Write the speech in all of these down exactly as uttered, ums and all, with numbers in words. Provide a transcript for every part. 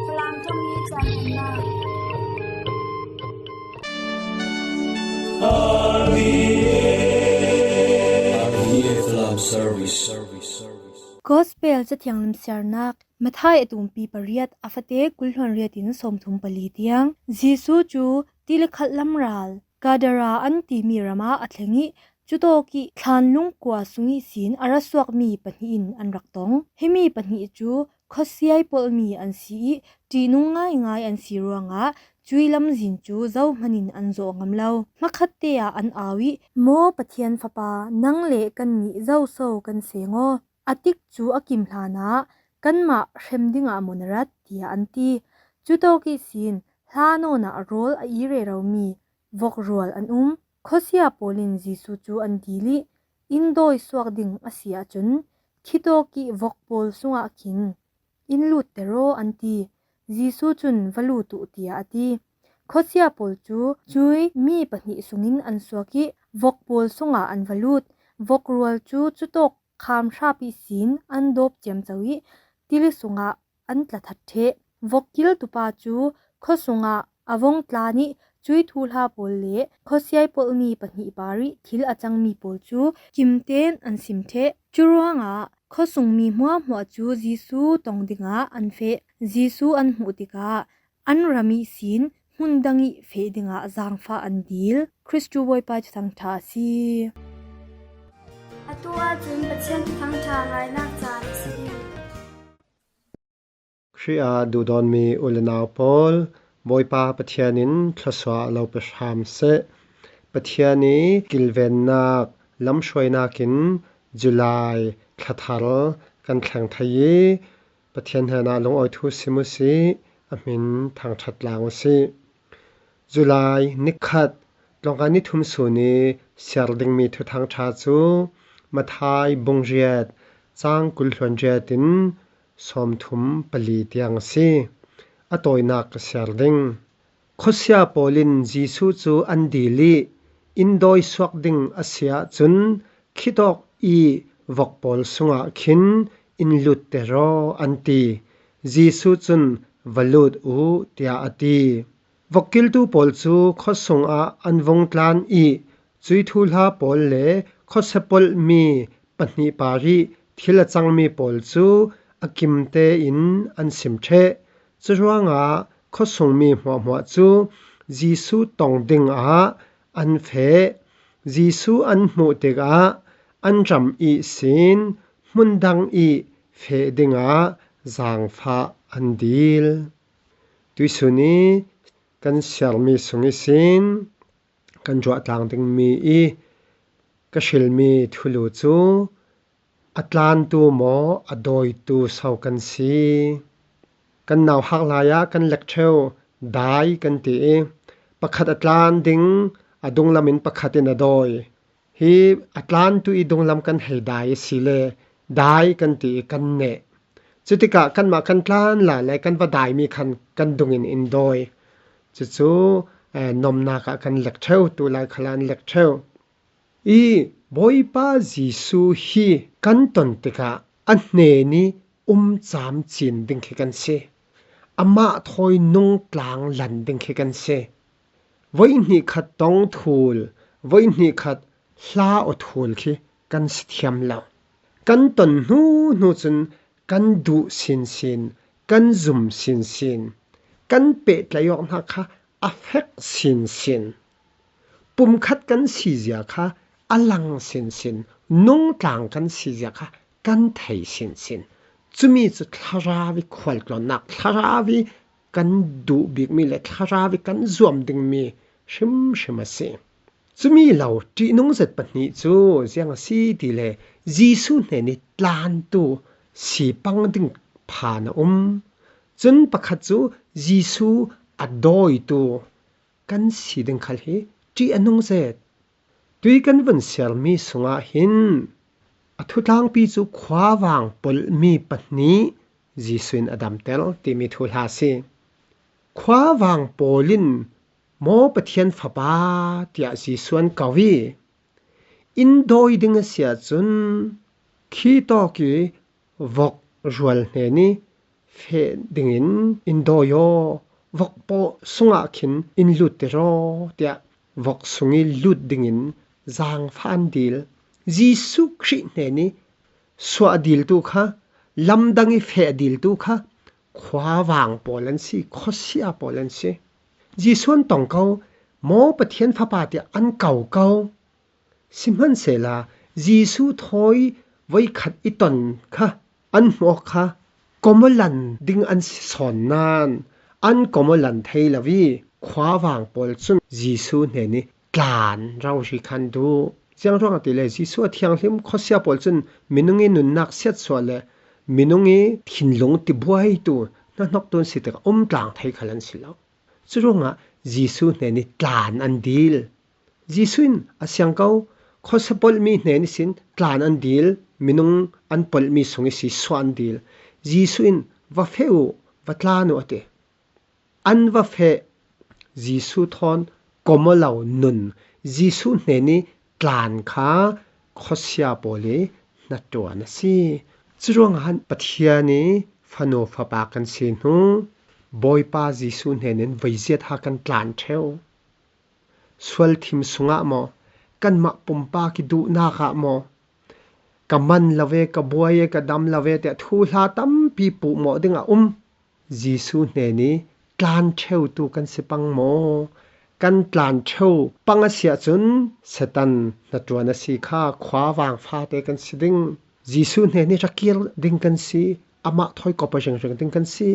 Falam ṭawngmi caan nunnak. Gospel Cathiang lam siarnak. Matthai a tumpi pariat, a fate kul hluan riat in sawmthum pali tiang. Jesuh cu tili khat lamral Gadara an timi ram ah a thleng ih, cutawk ih thlanlung kua sung ihsin a ra suakmi pahnih in an rak tong. Himi pahnih cu khuasiai polhmi an si ih, ṭihnung ngaingai an si ruangah cuih lamzin cu zohman in an zawh ngam lo. Hmakhatte ah an au ih, "Maw Pathian Fapa, nang le kannih zoso kan seng aw? A tikcu a kim hlanah kanmah hrem dingah maw na rat?" tiah an ti. Cutawk ihsin hla nawn ah rawl a i reromi vokrual an um. Khuasia pawl in Jesuh cu an dil ih, "In dawi suak ding a si ahcun, khitawk ih vok pawl sungah khin in lutte raw," an ti. Jesuh cun, "Va lut uh," tiah a ti. Khuasia pawl cu cuih mi pahnih sungin an suak ih, vok pawl sungah an va lut. Vokrual cu cutawk kham hrap ihsin an dawp ciamco ih, tili sungah an tla that ṭheh. Vok kiltupa cu khuasung ah a vung tlan ih, cuih thuhla pawl le khuasiai polhmi pahnih par ih thil a cangmi pawl cu kimten an sim ṭheh. Curuangah khuasungmi hmuahhmuah cu Jesuh tong dingah an feh. Jesuh an hmuh tikah an ram ihsin hmun dang ih feh dingah zaangfah an dil. Khristu Bawipa Thuthang ṭha a si. Atu ahcun Pathian Thuthang ṭha ngainak caan a si. Khrih ah duhdawtmi u le nau pawl, Bawipa Pathian in thluasuah lo pe hram seh. Pathian ih kilvennak lamhruainak in July thla thar kan thleng thei ih, Pathian hnenah lungawi thu sim uh sih, a hmin thangṭhat tlang uh sih. July ni khat, tlawngkai ni thum sun ih siar dingmi Thuthang ṭha cu Matthai bung riat, cang kul hluan riat in sawmthum pali tiang a si. A tawinak ka siar ding. Khuasia pawl in Jesuh cu an dil ih, "In dawi suak ding a si ahcun, khitawk ih vok pawl sungah khin in lutte raw," an ti. Jesuh cun, "Va lut uh," tiah a ti. Vok kiltu pawl cu khuasung ah an vung tlan ih, cuih thuhla pawl le khuasia polhmi pahnih par ih thil a cangmi pawl cu a kimte in an sim ṭheh. Curuangah khuasungmi hmuahhmuah cu Jesuh tong dingah an feh. Jesuh an hmuh tikah an ram ihsin hmun dang ih feh dingah zaangfah an dil. Tuihsun ih kan siarmi sung ihsin kan ruahtlang dingmi ih ka hrilmi thulu cu, a tlantu maw, a dawitu so kan si? Kan nauhak lai ah kan lek ṭheu, dai kan ti ih, pakhat a tlan ding, a dunglam in pakhat in a dawi. Hi a tlantu ih dunglam kan hei dai asile, dai kan ti ih kan neh. Cutikah kanmah kan tlan lai le kan va daimi khan kan dungin in dawi. Cucu, eh, nomnak ah kan lek ṭheu, tu lai khal ah an lek ṭheu. Ih Bawipa Jesuh hi kan ton tikah a hnen ih um camcin ding khi kan si. Amah thawi nungtlang lan ding khi kan si. Voi hnih khat tong thul, voi hnih khat hla aw thul khi kan si thiam lo. Kan ton hnu hnu cun kan duh sinsin, kan zum sinsin, kan pehtlaih awknak kha a fek sinsin. Pumkhat kan sizia kha a lang sinsin, nungtlang kan sizia kha kan thei sinsin. Cumi cu thlarau ih khualtlawnnak, thlarau ih kan duh bikmi le thlarau ih kan zuam dingmi hrimhrim a si. Cumi lo ṭihnung zet pahnih cu ziang a si ti le, Jesuh hnen ih tlantu si pang ding phan a um. Cun pakhat cu Jesuh a dawitu kan si ding khal hi ṭih a nung zet. Tui kan vun siarmi sungah hin a thutlangpi cu khuavang polhmi pahnih Jesuh in a damter timi thuhla a si. Khuavang pawl in, "Maw Pathian Fapa," tiah Jesuh an ko ih, "In dawi ding a si ahcun, khitawk ih vok rual hnen ih feh dingin in dawi aw, vok pawh sungah khin in lut tiraw, tiah vok sung i lut dingin zaangfah an dil. Jesuh Khrih hnen i suah diltu kha, lamdang i feh diltu kha khuavang pawl an si, khuasia pawl an si. Jesuh an tong ko, maw Pathian Fapa tiah an ko ko. Sihmansehla Jesuh thawi voikhat i ton kha an hmuh kha komalan ding an si sawn nan an komalan thei lo i khuavang pawl cun Jesuh hnen i tlan rori khan duh. Ziang ruangah ti le Jesuh a thianghlim khuasia pawl cun minung i nunnak siatsuah le minung i thinlung tibuaitu hnahnok tun si tikah um tlang thei khal an si lo. Curuangah Jesuh hnen i tlan an dil. Jesuh in a siangko khuasia polhmi hnen ihsin tlan an dil, minung an polhmi sung ihsi suah an dil. Jesuh in va feh uh, va tlan uh a ti. An va feh Jesuh thawn kawm aw lo nun Jesuh hnen i tlan kha khuasia pawl i hnaṭuan a si. Curuangah Pathian i fanu fapa kan si hnu Bawipa Jesuh hnen in voiziat ha kan tlan ṭheu. Sualthim sungah maw, kanmah pumpak i duhnak ah maw, ka man lo ve, ka buai e, ka dam lo ve tiah thuhla tampi puhmawh dingah um. Jesuh hnen i tlan ṭheutu kan si pang maw? Kan tlan ṭheu pang a si ahcun Satan hnaṭuan a si kha khuavang fate kan si ding. Jesuh hnen i ra kir ding kan si, amah thawi kawp a ringring ding kan si.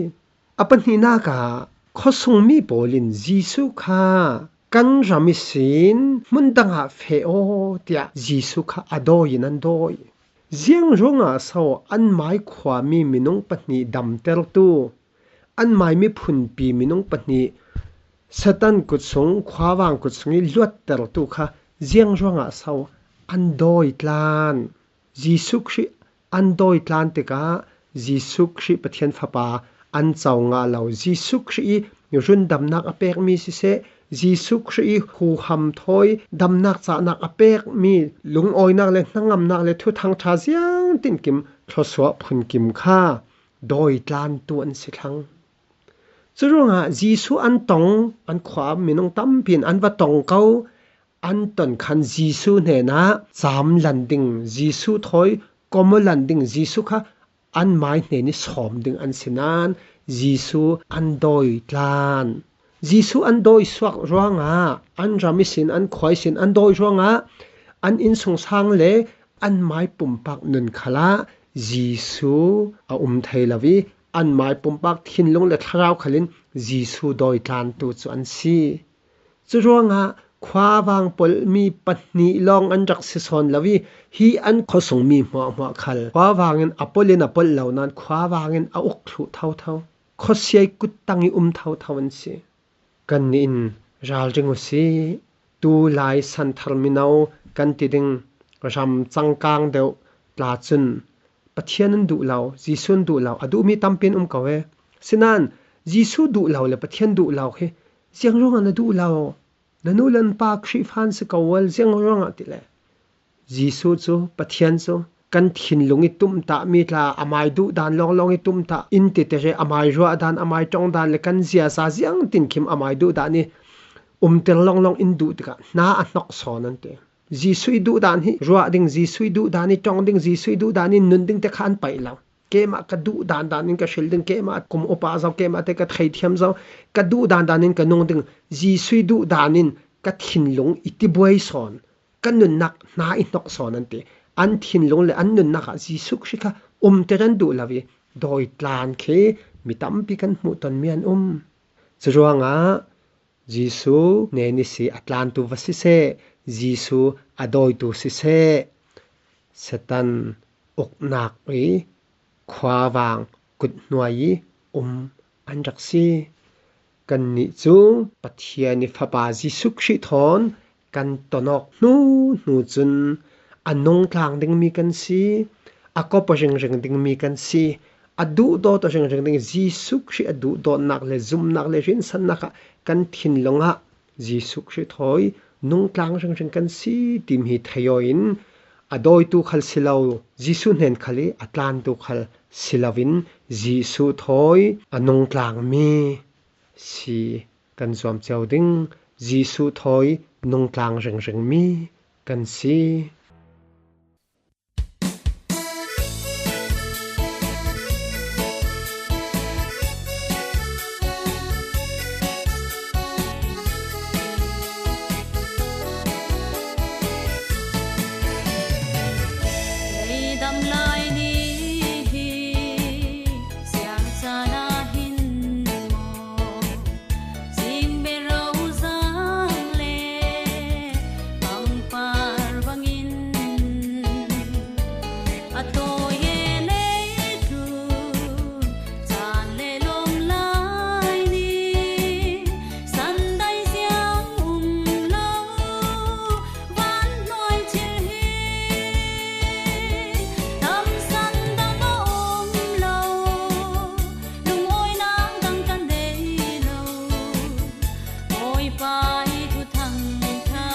A pahnihnak ah khuasungmi pawl in Jesuh kha kan ram ihsin hmun dangah feh aw tiah Jesuh kha a dawi in an dawi. Ziang ruangah so an mai khuami minung pahnih damtertu, an mai miphunpi minung pahnih Satan kut sung, khuavang kut sung i luattertu kha ziang ruangah so an dawi tlan? Jesuh Khrih an dawi tlan tikah Jesuh Khrih Pathian Fapa an co ngah lo. Jesuh Khrih i rundamnak a pekmi siseh, Jesuh Khrih i huham thawi damnak cahnak a pekmi lungawinak le hnangamnak le thuthang ṭha ziang tinkim thluasuah phunkim kha dawi tlantu an si thlang. Curuangah Jesuh an tong, an khua minung tampi in an va tong ko, an ton khan Jesuh hnenah camlan ding, Jesuh thawi kawmalan ding, Jesuh kha an mai hnen i sawm ding an si nain Jesuh an dawi tlan. Jesuh an dawi suak ruangah, an ram ihsin, an khua ihsin an dawi ruangah an innsungsang le an mai pumpak nun khalah Jesuh a um thei lo i an mai pumpak thinlung le thlarau khalin Jesuh dawi tlantu cu an si. Curuangah khuavang polhmi pahnih lawng an rak si sawn lo i hi an khuasungmi hmuahhmuah khal khuavang in a polh in a polh lo nain khuavang in a uk thluh thotho, khuasia i kuttang i um thotho an si. Kannih in ralring uh si. Tulai santhar mino kan ti ding ram cangkang deuh tla cun Pathian an duh lo, Jesuh an duh lo, a duhmi tampi an um ko e. Sinain Jesuh duh lo le Pathian duh lo hi ziang ruangah na duh lo? Na nu le na pa Khrihfa an si ko ual, ziang ruangah ti le Jesuh cu, Pathian cu kan thinlung i tumtahmi tla, amai duhdan lawnglawng i tumtah in titer i amai ruahdan, amai ṭongdan le kan ziaza ziang tinkhim amai duhdan i umter lawnglawng in duh tikah hna a hnok sawn an ti. Jesuh i duhdan hi ruah ding, Jesuh i duhdan i ṭong ding, Jesuh i duhdan i nun ding te kha an paih lo. Keimah ka duhdan dan in ka hril ding, keimah kum upa zo, keimah te ka theithiam zo, ka duhdan dan in ka nung ding, Jesuh i duhdan in ka thinlung i tibuai sawn, ka nunnak hna i hnok sawn an ti. An thinlung le an nunnak ah Jesuh Khrih kha umter an duh lo i dawi tlan khi mi tampi kan hmuh tonmi an um. Curuangah Jesuh hnen ihsi a tlantu va siseh, Jesuh a dawitu siseh, Satan uknak i khuavang kuthnuai i um an rak si. Kannih cu Pathian i Fapa Jesuh Khrih thawn kan tonawk hnu hnu cun a nungtlang dingmi kan si, a kawp a ringring dingmi kan si, a duhdawt a ringring ding Jesuh Khrih a duhdawtnak le zumnak le rinsannak ah kan thinlung ah Jesuh Khrih thawi nungtlang ringring kan si timi hi thei aw in a dawitu khal si lo, Jesuh hnen khal i a tlantu khal si loin Jesuh thawi a nungtlang mi si kan zuam cio ding, Jesuh thawi nungtlang ringring mi kan si. Leidam lai ni hi siangchan ah hin maw, zingberau zang le pangpar bangin a tawi e leitung, caan le lawm lai ni, sandai ziang um lo, van hnuai thil hi damsan dang a um lo, lungawinak dang kan nei lo. Bawipa i thuthang ṭha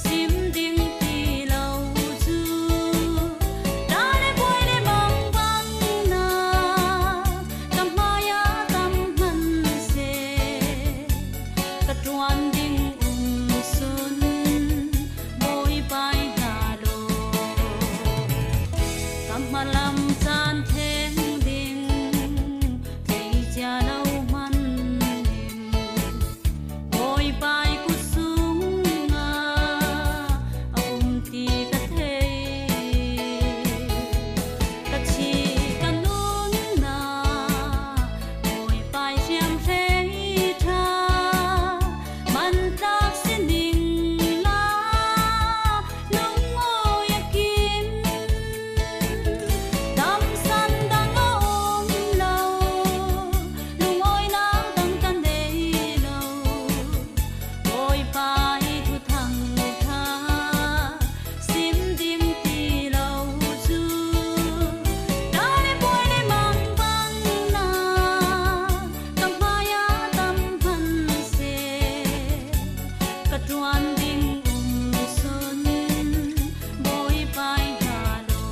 sim ding ti lo cu, ṭa le buai le mangbangna ka hmaiah tam hman seh, ka ṭuan ding um sun, Bawipa i hna law, ka hmalam caan thleng ding thei cia lo hman in, Bawipa i kut sungah a um ti ka thei. Ka thih ka nunnak Bawipa i hriamhrei ṭha man tlak si ning la, lungawi a kim. Damsan dang a um lo, lungawinak dang ka nei lo. Bawipa i thuthang ṭha sim ding ti lo cu, ṭa le buai le mangbangna ka hmaiah tam hman seh, ka ṭuan ding um sun, Bawipa i hna law.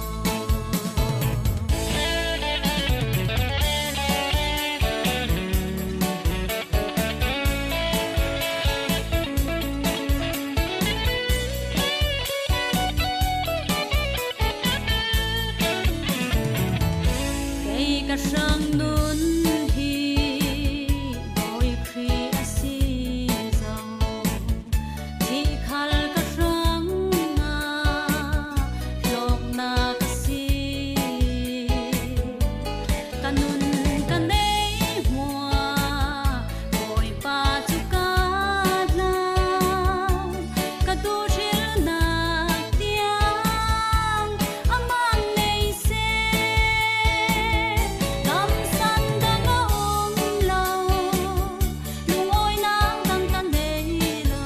Kei ka hrang nun hi Bawi Khrih a si zong, thih khal ka hrangah hlawknak a si. Ka nun ka neih hmuah Bawipa cu ka hlan, ka duhhrilnak tiang amah nei seh. Damsan dang a um lo, lungawinak dang ka nei lo.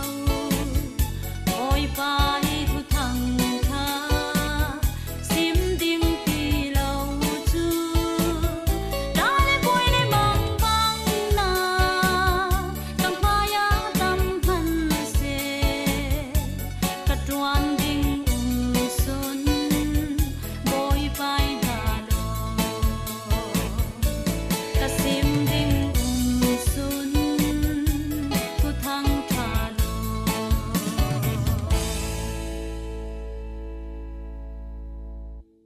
Bawipa i thuthang ṭha sim ding ti lo cu, ṭa le buai le mangbangna ka hmaiah tam hman seh, ka ṭuan ding um sun, Bawipa i hna law. Ka sim ding um sun, thuthang ṭha law.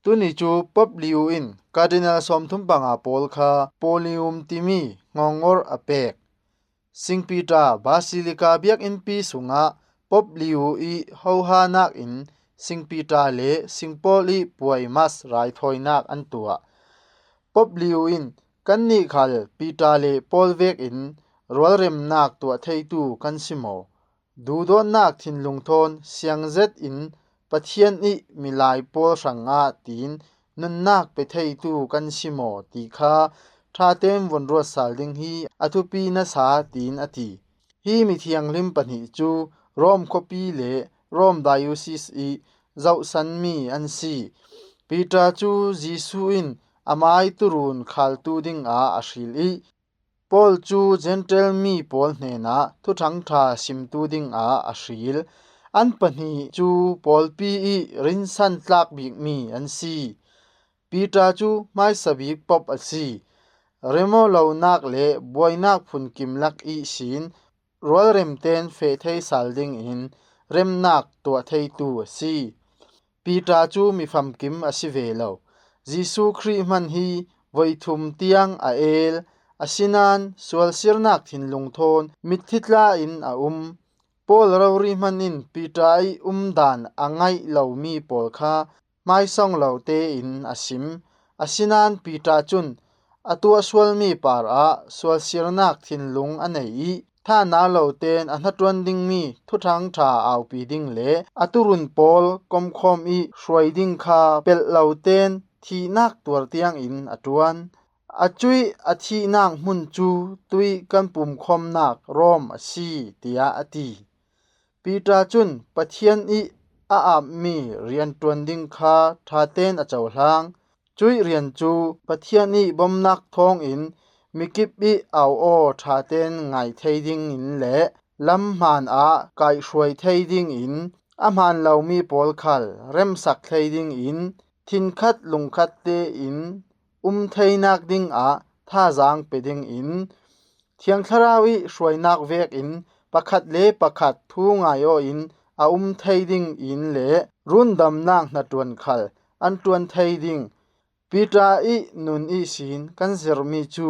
Tuni cu Pope Leo in Cardinal sawmthum panga pawl kha Paulium timi ngawngawr a pek. Sing Peter Basilica biakinnpi sungah Pope Leo i hohanak in Sing Peter le Sing Paul i puai Mass raithawinak an tuah. Pope Leo in, "Kannih khal Peter le Paul vekin rualremnak tuah theitu kan si maw? Duhdawtnak thinlung thawn siang zetin Pathian i milai pawl hrangah," tiin nunnak pe theitu kan si maw ti kha ṭha tein vun ruat sal ding hi a thupi nasa, tiin a ti. Hi mithianghlim pahnih cu Rome khuapi le Rome Diocese i zohsanmi an si. Peter cu Jesuh in amai tuurun khaltu dingah a hril i, Paul cu Gentile mi pawl hnenah thuthang ṭha simtu dingah a hril. An pahnih cu pawlpi i rinsan tlak bikmi an si. Peter cu hmaisa bik pop a si. Rem aw lonak le buainak phunkim lak ihsin rualrem tein feh thei sal dingin remnak tuah theitu a si. Peter cu mi famkim a si ve lo. Jesuh Khrih hman hi voi thum tiang a el, asinain sualsirnak thinlung thawn mitthli tla in a um. Paul rori hman in Peter i umdan a ngaih lomi pawl kha hmaisawng lo tein a sim. Asinain Peter cun a tuah sualmi par ah sualsirnak thinlung a nei i, thahna lo tein a hnaṭuan dingmi Thuthang ṭha aupi ding le a turun pawl komkhawm i hruai ding kha pelh lo tein thihnak tuar tiangin a ṭuan. A cuih a thihnak hmun cu tuih kan pumkhawmnak Rom a si, tiah a ti. Peter cun Pathian i a apmi rianṭuan ding kha ṭha tein a cohlang. Cuih rian cu Pathian i bomnak thawngin mikip i au aw ṭha tein ngai thei dingin le lam hmaan ah kaihhruai thei dingin, a hmaan lomi pawl khal remsak thei dingin, thinkhat lungkhat tein um theinak dingah thazaang pe dingin, Thiang Thlarau i hruainak vekin pakhat le pakhat thu ngai aw in a um thei dingin le rundamnak hnaṭuan khal an ṭuan thei ding. Peter i nun ihsin kan zirhmi cu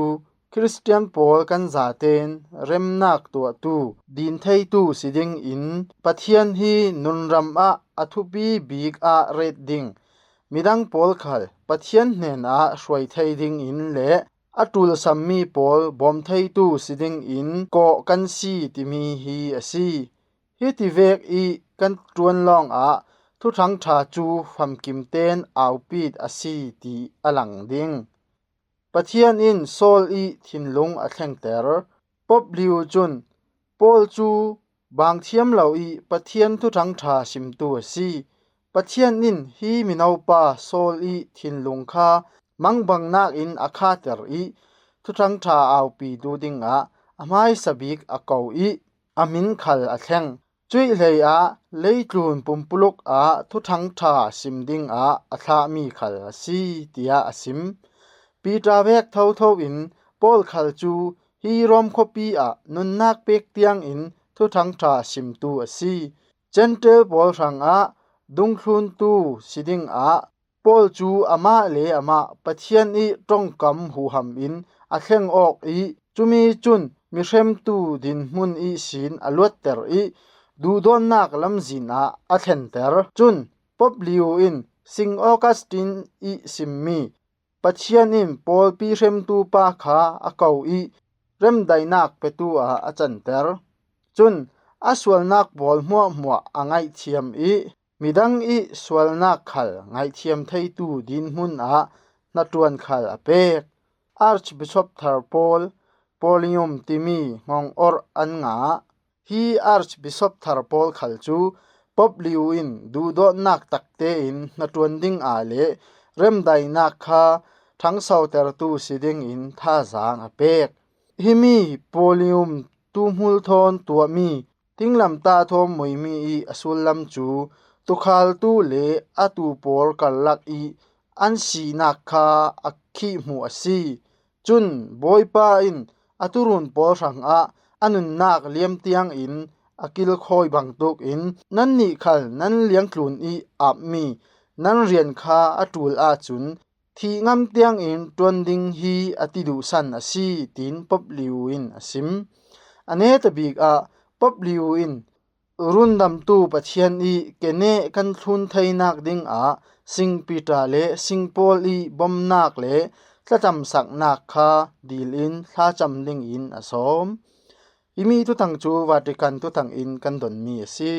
Khristian pawl kan zatein remnak tuahtu, din theitu si dingin Pathian hi nunram ah a thupi bik ah ret ding, midang pawl khal Pathian hnenah hruai thei dingin le a ṭulsammi pawl bawm theitu si dingin kawh kan si timi hi a si. Hiti vek i kan ṭuan lawngah Thuthang ṭha cu famkim tein aupit a si ti a lang ding. Pathian in Saul i thinlung a thlengter. Pope Leo cun Paul cu bang thiam lo i Pathian Thuthang ṭha simtu a si. Pathian in hi minopa Saul i thinlung kha mangbangnak in a khater i Thuthang ṭha aupi duh dingah a hmaisa bik a ko i a min khal a thleng. Cuih hleiah leitlun pumpuluk ah Thuthang ṭha sim dingah a thlahmi khal a si, tiah a sim. Peter vek thotho in Paul khal cu hi Rom khuapi ah nunnak pek tiangin Thuthang ṭha simtu a si. Gentile pawl hrangah dungthluntu si dingah Paul cu amah le amah Pathian i ṭongkam huham in a thleng awk i, cumi cun mihremtu dinhmun ihsin a luatter i, duhdawtnak lamzin ah a thlenter. Cun Pope Leo in Saint Augustine i simmi Pathian in pawlpi hremtu pa kha a ko i, remdaihnak petu ah a canter. Cun a sualnak pawl hmuahhmuah a ngaihthiam i, midang i sualnak khal ngaihthiam theitu dinhmun ah hnaṭuan khal a pek. Archbishop thar pawl, Paulium timi ngawng orh an ngah. Hi Archbishop thar pawl khal cu Pope Leo in duhdawtnak takte in hnaṭuan ding aa le remdaihnak kha ṭhangsautertu si dingin thazaang a pek. Himi Paulium tuhmul thawn tuahmi, tinglamtah thawn muimi i a sullam cu tukhaltu le a tu pawl karlak i an sinak kha a khihhmuh a si. Cun Bawipa in a turun pawl hrangah a nunnak liam tiangin a kilkhawi bangtuk in, nannih khal nan liangtlun i apmi nan rian kha a ṭul ahcun thih ngam tiangin ṭuan ding hi a ti duhsan a si, tiin Pope Leo in a sim. A neta bik ah Pope Leo in rundamtu Pathian i kene kan thlun theinak dingah Sing Peter le Sing Paul i bomnak le thlacamsaknak kha dil in thlacam dingin a sawm. Himi thuthang cu Vatican thuthang in kan donmi a si.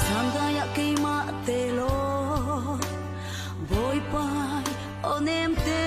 Sangaya keimah te law, Bawipa aw nemte.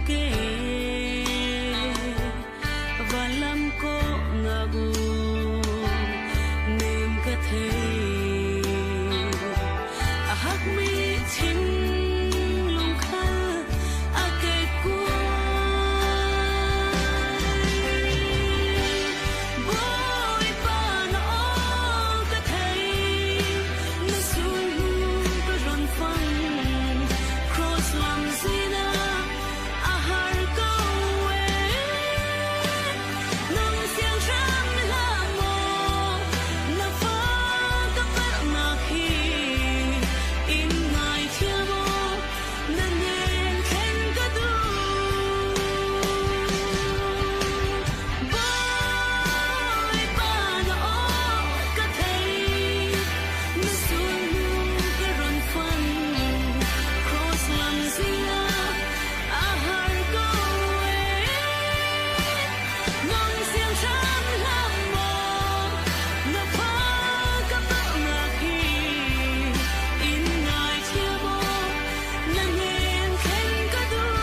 Ke, van lam kawh ngak uh nem ka thei. A hak mi thinlung khal a kei kuai. Bawipa na aw ka thei, na sulhmun ka run fang, cross lam zina a har ko e. Nang siangtham lam maw, na fa ka palh nak hi in ngaithiam aw, na ngen thlen ka duh. Bawipa na aw ka thei, na sulhmun ka run fang, cross lam zia a har ko e. Nang siangtham lam maw, na fa ka palh nak hi in ngaithiam aw, na ngen thlen ka duh.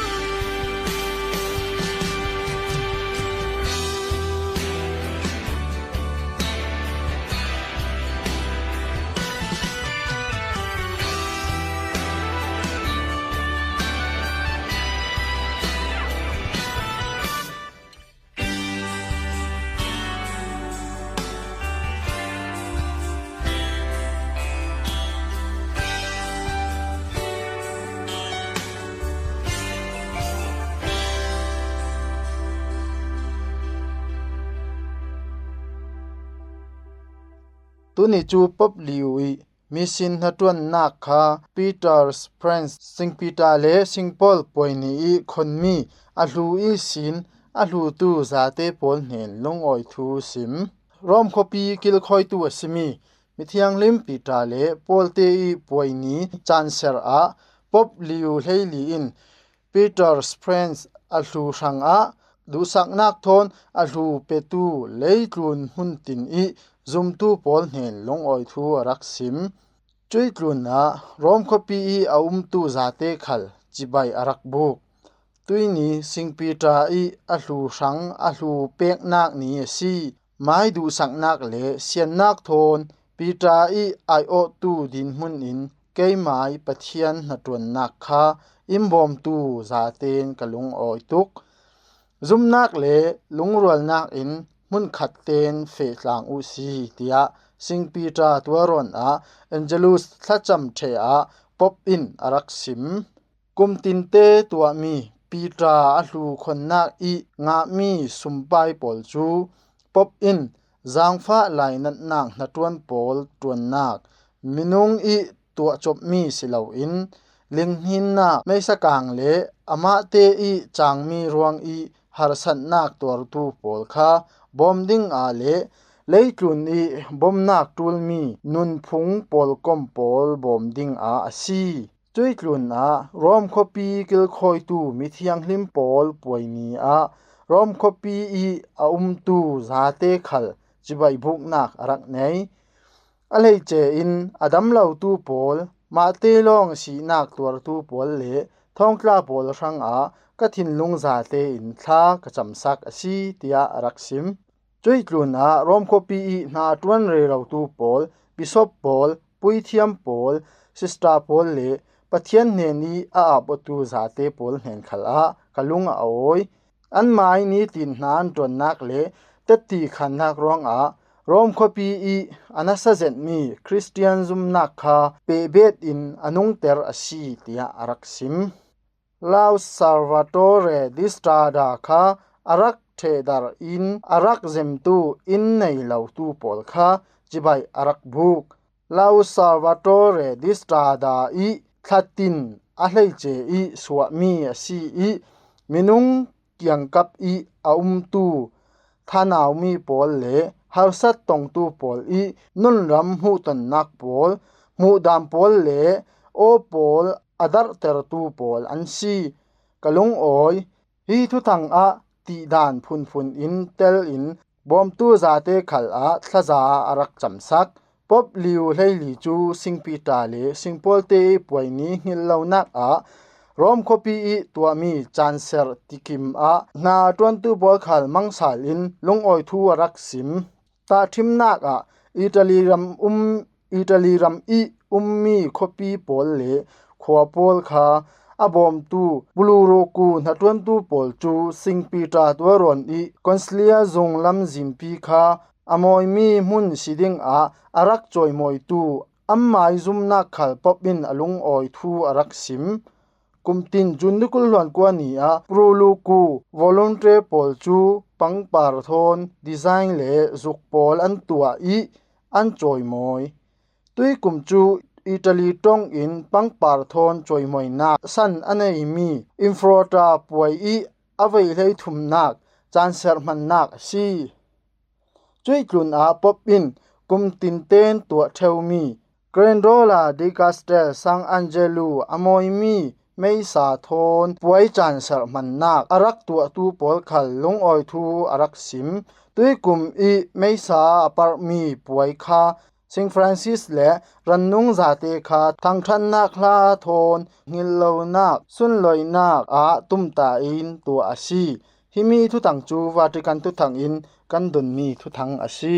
Tuni cu Pope Leo ih mission hnaṭuannak kha Peter's Friends, Sing Peter le Sing Paul puai ni ih khonmi a hlu ihsin a hlutu zate pawl hnen lungawi thu sim. Rom khuapi kilkhawitu a simi mithianghlim Peter le Paul te ih puai ni caan ser ah Pope Leo hleili in Peter's Friends a hlu hrangah duhsaknak thawn a hlu petu leitlun hmun tin ih zumtu pawl hnen lungawi thu a rak sim. Cuih tlunah Rom khuapi ih a umtu zate khal cibai a rak buk. Tuihni Sing Peter ih a hlu hrang a hlu peknak ni a si. Mai duhsaknak le siannak thawn Peter ih aiawhtu dinhmun in keimai Pathian hnaṭuannak kha in bawmtu zatein ka lungawi tuk. Zumnak le lungrualnak in hmunkhat tein feh tlang uh si, tiah Sing Peter tualrawn ah Angelus thlacam ṭhe ah Pope in a rak sim. Kum tinte tuahmi Peter a hlu khonnak ih ngahmi sumpai pawl cu Pope in zaangfah lainatnak hnaṭuan pawl ṭuannak, minung ih tuahcopmi si loin linghninnak meisakang le amahte ih cangmi ruang ih harsatnak tuartu pawl kha bawm ding ah le leitlun ih bomnak ṭulmi nunphung pawlkom pawl bawm ding ah a si. Cuih tlunah Rom khuapi kilkhawitu mithianghlim pawl puai ni ah Rom khuapi ih a umtu zate khal cibai buknak a rak nei. A hleice in a dam lotu pawl, mahte lawng sihnak tuartu pawl le thawngtla pawl hrangah ka thinlung zate in thla ka camsak a si, tiah a rak sim. Cuih tlunah Rom khuapi ih hna a ṭuan rerotu pawl, bishop pawl, puithiam pawl, sista pawl le Pathian hnen ih a ap awtu zate pawl hnen khal ah ka lung a awi. Anmai nitin hna an ṭuannak le tetti khannak ruangah Rom khuapi ih a nasa zetmi Khristian zumnak kha pehbet in a nungter a si, tiah a rak sim. Lau Salvatore di Strada kha a rak ṭhehdarh in a rak zemtu inn nei lotu pawl kha cibai a rak buk. Lau Salvatore di Strada ih thlatin a hleice ih suahmi a si ih minung kiangkap ih a umtu thanaumi pawl le harsat tongtu pawl ih nunram hmuhtonnak pawl, hmuhdam pawl le aw pawl a darhtertu pawl an si. Ka lungawi. Hi thuthang ah tihdan phunphun in tel in bawmtu zate khal ah thlaza a rak camsak. Pope Leo hleili cu Sing Peter le Sing Paul te ih puai ni hngilhlonak ah Rome khuapi ih tuahmi canserh tikim ah hna ṭuantu pawl khal mangsalin lungawi thu a rak sim. Tahṭhimnak ah Italy ram um Italy ram ih ummi khuapi pawl le khua pawl kha a bawmtu Puluruku hnaṭuantu pawl cu Sing Peter tualrawn ih Consiglio zung lamzinpi kha a mawimi hmun si dingah a rak cawimawitu anmai zumnak khal Pope in a lungawi thu a rak sim. Kumtin June ni kul hluan kua ni ah Puluruku volunteer pawl cu pangpar thawn design le zuk pawl an tuah ih an cawimawi. Tuikum cu Italy ṭong in pangpar thawn cawimawinak san a neimi Infrota puai ih a vei hleithumnak canserh hmannak a si. Cuih tlunah Pope in kum tinten tuah ṭheumi Grandiola di Castel San Angelo a mawimi meisa thawn puai canserh hmannak a rak tuahtu pawl khal lungawi thu a rak sim. Tuikum ih meisa a parhmi puai kha Saint Francis le rannung zate kha thangṭhatnak hla thawn hngilhlonak sunloinak ah tumta in tuah a si. Himi thuthang cu Vatican thuthang in kan donmi thuthang a si.